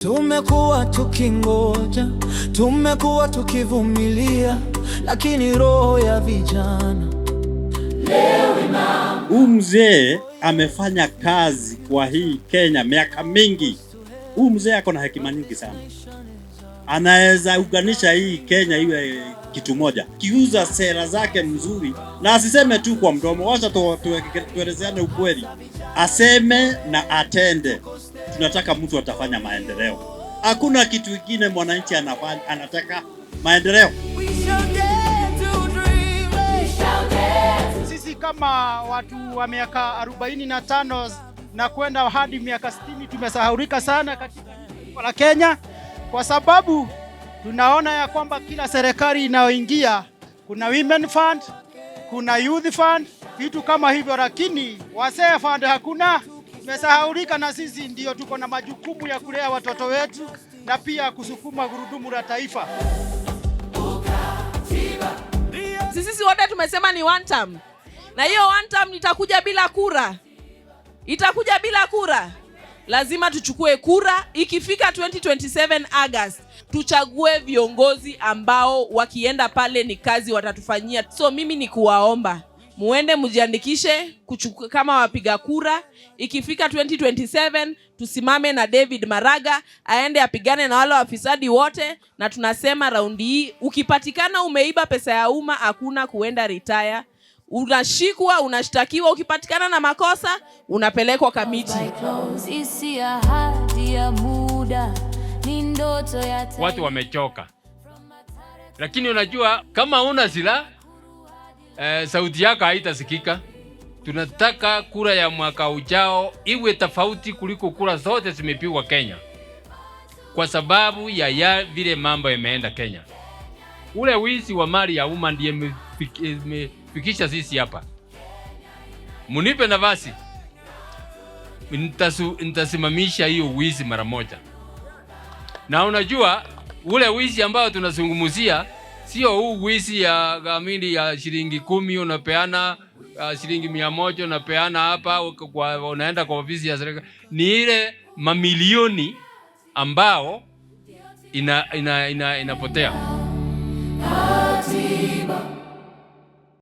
Tumekuwa tukingoja, tumekuwa tukivumilia, lakini roho ya vijana Huu mzee amefanya kazi kwa hii Kenya miaka mingi. Huu mzee ako na hekima nyingi sana, anaweza unganisha hii Kenya iwe kitu moja, kiuza sera zake mzuri, na asiseme tu kwa mdomo. Wacha tuelezeane ukweli, aseme na atende. Tunataka mtu atafanya maendeleo. Hakuna kitu kingine mwananchi anafanya, anataka maendeleo. We shall dare to dream. Sisi kama watu wa miaka 45 na kwenda hadi miaka 60 tumesahaulika sana katika taifa la Kenya, kwa sababu tunaona ya kwamba kila serikali inayoingia kuna women fund, kuna youth fund, vitu kama hivyo, lakini wazee fund hakuna. Tumesahaulika na sisi ndio tuko na majukumu ya kulea watoto wetu na pia kusukuma gurudumu la taifa. Sisi wote tumesema ni one term, na hiyo one term itakuja bila kura, itakuja bila kura. Lazima tuchukue kura. Ikifika 2027 August, tuchague viongozi ambao wakienda pale ni kazi watatufanyia. So mimi ni kuwaomba muende mjiandikishe kuchukua kama wapiga kura. Ikifika 2027 tusimame na David Maraga aende apigane na wale wafisadi wote, na tunasema raundi hii ukipatikana umeiba pesa ya umma, hakuna kuenda retire, unashikwa, unashtakiwa. Ukipatikana na makosa unapelekwa Kamiti. Isi ahadi ya muda, ni ndoto ya taifa. Watu wamechoka, lakini unajua kama una silaha sauti yako haitasikika. Tunataka kura ya mwaka ujao iwe tofauti kuliko kura zote zimepigwa Kenya, kwa sababu ya vile mambo yameenda Kenya. Ule wizi wa mali ya umma ndiye imefikisha sisi hapa. Munipe nafasi, nitasimamisha hiyo wizi mara moja. Na unajua ule wizi ambao tunazungumzia sio huu wizi ya gamili ya shilingi 10 unapeana, shilingi 100 unapeana hapa kwa, unaenda kwa ofisi ya serikali. Ni ile mamilioni ambao inapotea.